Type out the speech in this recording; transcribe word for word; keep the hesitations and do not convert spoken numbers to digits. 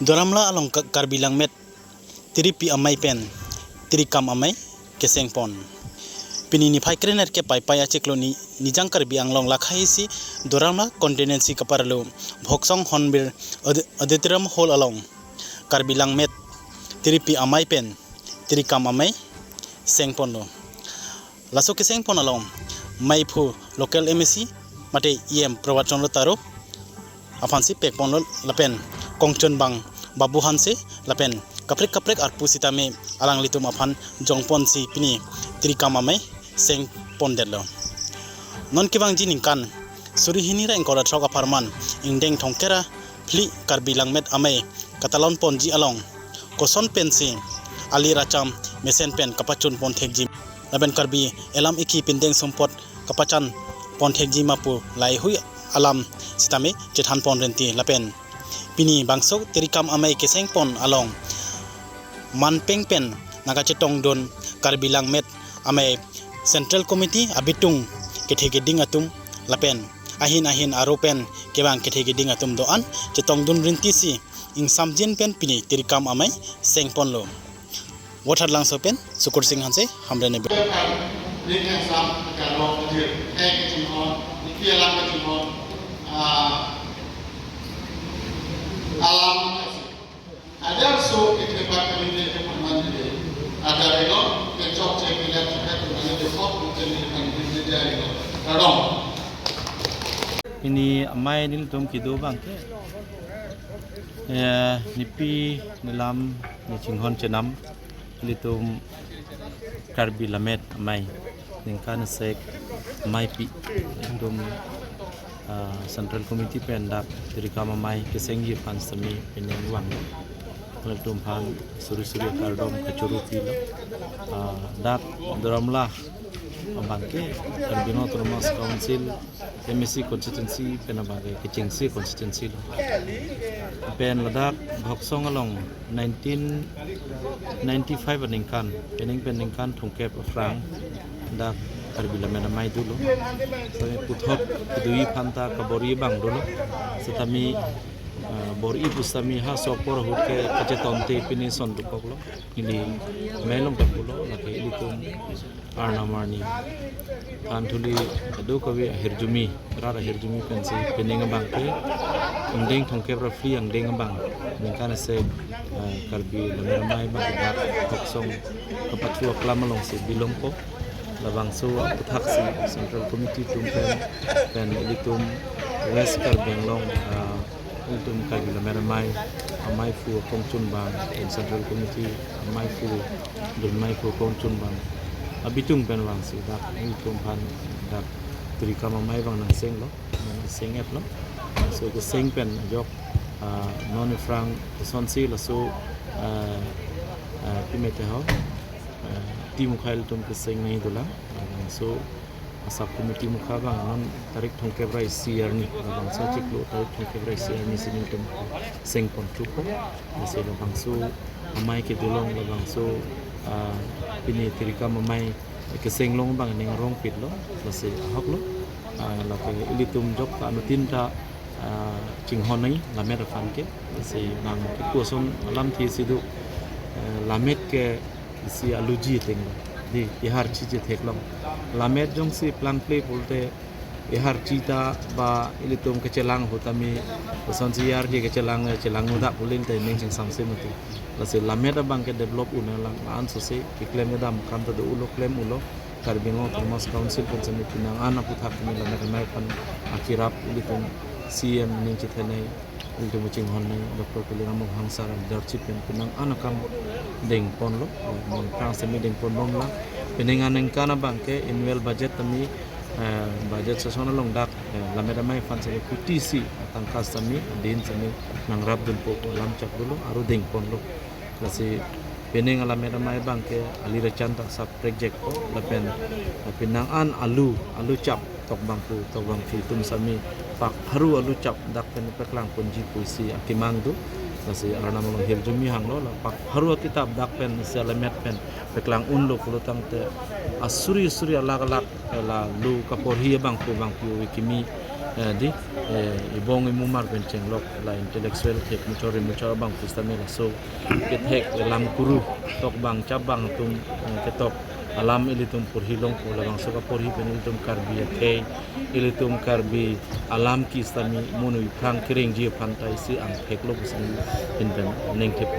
Duar Amla along Ka- Karbi Langmet Tiripi Amei pen Tirikam Amei keseng pon. Pini niphai krenerkep Paipai achiklo ni Nijang Karbi Anglong lakha isi Duar Amla constituency kaparlo Bhoksong Hornbill Aud- Auditorium Hall along Karbi Langmet Tiripi Amei pen Tirikam Amei seng ponlo. Laso keseng pon along meiphu local M A C mate E M Prabhat Chandra Taro aphansi pek ponlo lapen kongchunbang Babu Hanse lapen kaprek kaprek arpu sitame alanglitum aphan jong ponsi pini Tirikam Amei seng pondetlo. Non kevangji ningkan suri hini ra ingkoi ra throk apharman ingdeng thomkep ra phli Karbi Langmet Amei katalon ponji along koson pensi ali racham mesen pen kapachun pon thekji lapen Karbi elam eki pindeng sumpot kapachan pon thekji ma pu laheihui alam sitame chethan pon renti lapen pini bangso Tirikam Amei keseng pon along manpeng pen nangkachetongdun Karbi Langmet Amei Central Committee abitung kethe keding atum lapen ahin ahin aro pen kevang kethe keding atum do-an chetongdun rintisi ingsamjin pen pini Tirikam Amei seng ponlo. Vothatlangso pen Sukur Singh Hanse, Hamren Ebe. Ning kangsam, karong kejir, hek kachinghon, ipi alam kachinghon, ah, alam kasi. Ajar so kekrepat kami ni kepernah jadi. Ajar ilo, kecok cek ilat cek kami ni kepok, kami ni kami ni jadi ilo. Karong. Pini amei nelitum kedo abangke, eh, nepi nelam nechinghon chenam nelitum Karbi Lammet Amei ningkan sek ameipi nelitum, ah, Central Committee pen dak Tirikam Amei kesengji aphan sitame penang vanglo. Nelitum aphan suri suri akardom kachoro pilo. Ah, dak Duar Amla abangke Karbi Anglong Autonomous Council M A C constituency pen abangke kechengsi constituency lo. Pen ladak Bhoksong along nineteen ninety-five aningkan, penang pen ningkan thomkep aphrang dak Karbi Lammet Amei dolo. Sitame puthot kedui aphanta kabor-i abang dolo. Sitame, ah, bor-i pusitame ha sopor ahut ke kachetonte pini son dokoklo. Ili mei along ta pulo, lake ilitum arnam arni than thuli ado kave ahirjume, rat ahirjume pensi penang abangke ingdeng thomkep ra phli angdeng abang ningkan sek, eh, Karbi Lammet Amei abang dak Bhoksong kapathu aklam alongsi bilongpo. Labangso aputhaksi Central Committee atum pen, pen ilitum West Karbi Anglong, ah, ilitum Karbi Lammet Amei, ameiphu akongchunbang, pen Central Committee ameiphu, dun ameiphu akongchunbang abitung pen vangsi dak ilitum aphan dak Tirikam Amei abang nangsenglo, nangseng-etlo. So keseng pen ajok, ah, non aphrang kosonsi laso, ah, ah, pimete ho, ah, ti mukhai ilitum keseng nangji dolang. So a sub committee mukha abang non tarik thomkep ra isi arni, labangso achiklo tarik thomkep ra isi arni si nelitum seng pon thupo. Lasi labangso amei kedo along labangso, ah, pini Tirikam Amei keseng along abang ning arongpitlo, lasi ahoklo. Ah, lake ilitum jok ta anuttin ta, ah, chinghon nangji lammet aphan ke. Lasi nang kekuson alamthe si do, eh, lammet ke isi aluji ateng lo. Dei, iharchi chetheklong. Lammet jongsi plangple pulote iharchi ta ba ilitum kechelang ahut tame, kosonsi iharchi kechelang, chelang muda pulin ta ining chingsamse mati. Lasi lammet abangke develop un-e lang, la-an sose keklem kedam akam ta do-ulo, klem-ulo. Karbi Anglong Autonomous Council pen sitame penang an aputhak kami Lammet Amei aphan akirap ilitum C M ning chethenei, ilitum chinghonnei Doctor Tuliram Ronghang sir leadership pen penang an akam dengponlo, mon prang sitame dengpon bomlang. Penang aningkan abangke annual budget tame, eh, budget session along dak, eh, Lammet Amei aphan sitame kuti isi atangka sitame adin sitame nangrapdunpo pu alam chak dolo, aro dengponlo. Lasi penang alammet amei abangke ali rachan ta sap project po, lapen, lapen nang an alu, alu chap tok bangphu, tok bangphu atum sitame pak pharo alu chap dak pen peklang ponji pusi akemang do. Lasi arnam along hirjume hanglo, la pak pharo akitap dak pen isi alammet pen peklang unlo pulo tangte asuri suri alak alak, la lu kaporhi abangphu bangphu ove kimi, Eh, di, eh, ibong imumar pen chenglok la intellectual thek muchor muchor abang pusitame laso kethek lam kuru tok bang chap bang atum, eh, ketok alam ilitum porhi longpo, labangso kaporhi pen ilitum Karbi akhei, ilitum Karbi alam kisitame monoi aphan kerengji aphan ta isi angthek lo pusi pen nengthep.